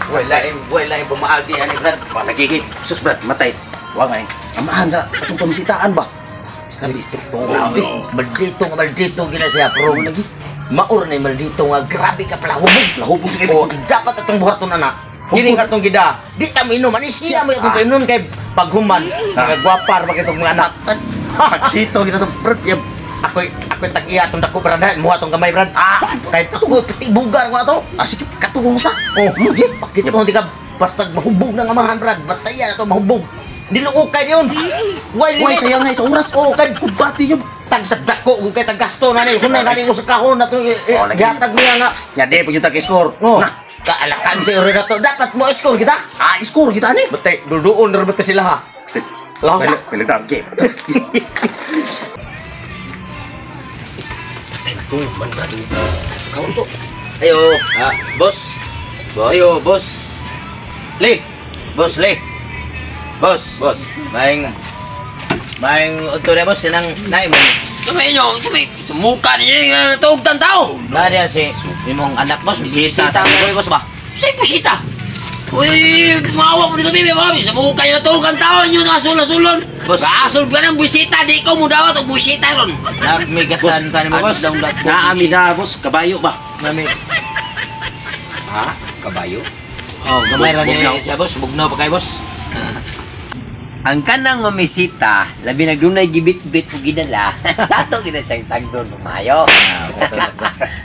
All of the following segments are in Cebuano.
Wala yung pamaagi ani Brad. Palagi sus Brad, matay. Wa ngay. Amahan sa atong pamisitaan ba? Isang istrikto. Grabe. Maldito nga maldito gina siya pero lagi. Maor na yung maldito nga grabe ka pala hubog. Lahubog sa O dapat atong buhaton ana. Kini atong gida. Di ta minom ani siya mo atong painom kay paghuman mga gwapar pa kitong mga anak. Pagsito gina to Brad. Yab. Ako'y tag-iya atong dako Brad. Muha atong gamay Brad. Ah, Kay ako piti bugar ko ato. ah sige, katugong sa. Oh, pakit mo di ka basta mahubog na nga amahan Brad. Batayan ato mahubog. Niluukay yun. Way Way limit. sayang nga sa oras. Oh, kay Kubati yun. tag sa dako kay tag gasto na ni sundan gani ko sa kahon na to Oh, lagi. gihatag niya nga. Ya di pag yung score. Oh, Na. kaalakan si Renato. Dapat mo score kita. Ah, score kita ni. Batay, duduon na ba sila ha? Laos Wala, wala ta. Okay. Patay na to, man Brad. Kaon to. Ayo, ah, boss. Boss. Ayo, boss. Le. Boss, le. Boss. Boss. Maing Maing unto na boss sinang nay mo. Sumay nyo, sumay, sumuka niya nga natugtan tao. Na diya si imong anak boss, Bisita. bisita mo boss ba? Sa'y pusita. Uy, maawa mo dito, bibi, mga sumuka niya natugtan tao, inyo na asul-asulon. Boss. Asul ka ng busita, di ko mo dawat o busita ron. Nagmigasan ka nimo boss. Naami na boss, kabayo ba? Nami. Ha? Kabayo? Oh, gamay ra Bugnaw. niya siya boss, bugnaw pa kay boss. Ang kanang mamisita, labi nagdunay gibit-bit o gidala, tato gina siyang tagdon, mayo.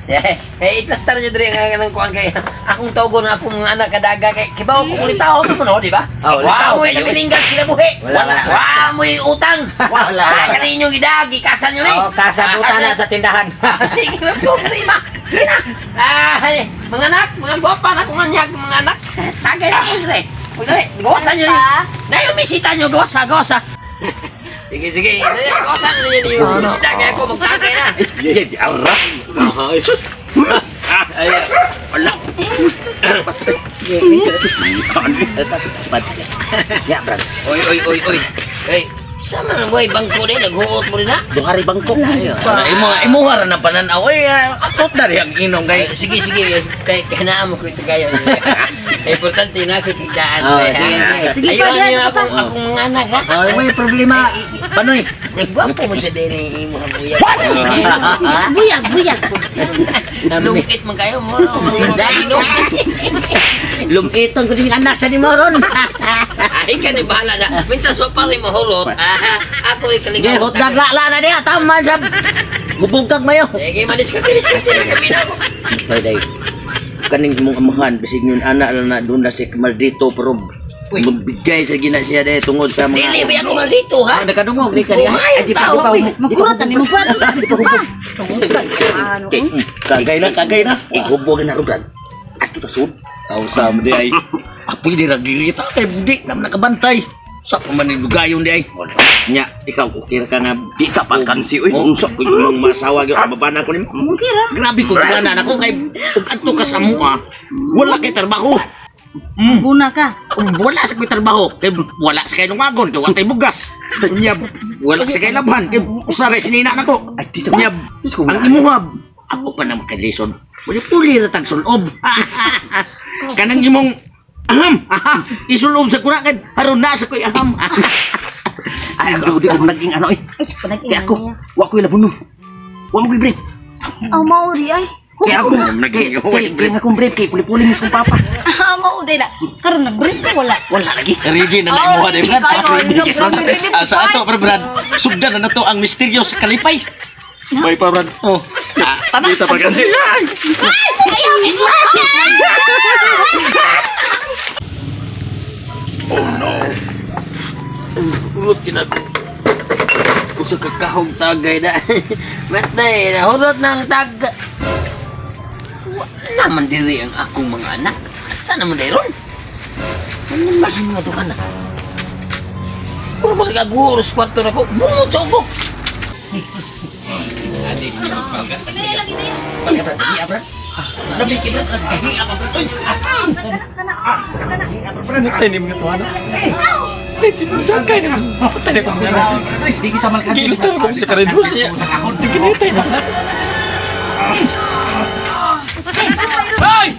Eh, itlastar nyo diri ang kanang kuan kay akong tawgon akong mga anak kadaga kay kibaw ko ulitaw mo no, di ba? Oh, Wow, ulitaw mo'y kayo. kabilinggan sila buhi. Wala, wala. Wow, mo'y utang. Wala, wala. Wala ka ninyong gidagi, kasan nyo ni. Oh, kasabutan na sa tindahan. Ah, sige na problema. Sige na. Ah, ay, mga anak, mga gwapa na kung anyag, mga anak. Tagay na ko dire. Huwag dali, gawasan nyo ni. Na yung misita nyo, gawasa, gawasa. Sige, sige. Gawasan na ninyo yung misita kaya ako magtagay na. Ye, di arra. Ay, sus. Ay, wala. Ya, Brad. Oy, oy, oy, oy. Oy, sama na boy, bangko din, naghuot mo rin ha. Duhari bangkok. Imo imo ra na pananaw oy, akot na rin ang inom kay. Ay, sige, sige, kay kay mo ko ito kayo. Importante na ako kidaan. Oh, sige, sige. Sige, Ayun, pa, yun pa. akong mga anak ha. Oh, may problema. Panoy. Nagwapo mo siya din imo ang buyag. Buyag, buyag. Lungkit man kayo mo. Dahil no. Lumiton ko din anak sa nimo ron. Ay ka ni bahala na. Minta so pa rin mahurot. Ah, ako rin Ge, kalingaw. hotdog la la na diha taman sa gubog kag mayo. Sige, manis ka, manis ka, kami na ako. Day day. Kaning imong amahan bisig yun anak lang na doon na si maldito pero Uy. magbigay sa gina siya day tungod sa mga Dili ba ako maldito ha? Ah, nakadungog ni kaniya. Oh, ay, tao, uy. Makuratan ni mo pa. Pa. Ano? Okay. Kagay na, kagay na. Igubog na ro Brad. Ato ta sud. Aw sa mo di ay. Apoy di ragirita kay di na nakabantay. Sa pa man lugayon di ay. Nya, ikaw okay ra ka nga Di ka pa kansi oy. Oh, unsa ko imong masawa gyud babana ko nimo. Okay ra. Grabe ko gana nako kay ug adto ka sa mua. Wala kay trabaho. Guna ka. Wala sa koy trabaho kay wala sa kay lungagon kay wala kay bugas. Nya wala sa kay labhan kay usa ra sinina nako. Ay, di sa Nya ang imuha ako pa naman kay lisod. Wala puli ra tag sulob. Kanang imong aham, aham, isulob sa kura kay aron na sa koy aham. Ay, ako di ko naging ano eh. Ay, panag Kaya ako, wa ko ilabuno. Wa mo koy brief. Ang mauri ay. Kaya ako, Naging kay akong brief kay puli-puli mis kong papa. Ah, mauri na. Karon nag-break ka wala. Wala lagi. Rigi na na imuha di Brad. Kayo, Ah, sa ato pre Brad. Sugdan na nato ang misteryo sa kalipay. Bay pa Brad. Oh. Dito pa kansi. Urot kinako. Usa ka kahog tagay na. Matay, nahurot ng tag. Wala man diri ang akong mga anak. Asa naman diri ron? Ano mas mga to anak? Puro ba kaguro sa kwarto na ko? Bungot sa ubo! Patay ni mga tuwana. Ay, tinudan kay ni. Patay ni ko. Di kita malkan. Gilutan ko sa karedos niya. Di kinitay na. Ay!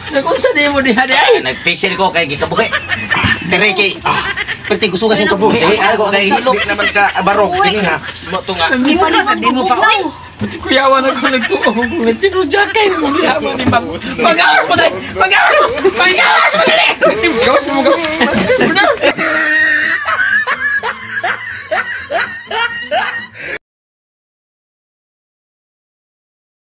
Nagunsa di mo diha di ay. Nagpisil ko kay gikabuhi. Tere kay perti gusto kasi kabuhi. Sige, ako kay di naman ka barog dini ha. Mo to nga. Di pa rin Di mo pa oy. Pati kuyawan ako nagtuo ko nagtinujakay mo diha man ni Bang. Pagawas mo dali. Pagawas mo. Pagawas mo dali. Gawas mo gawas.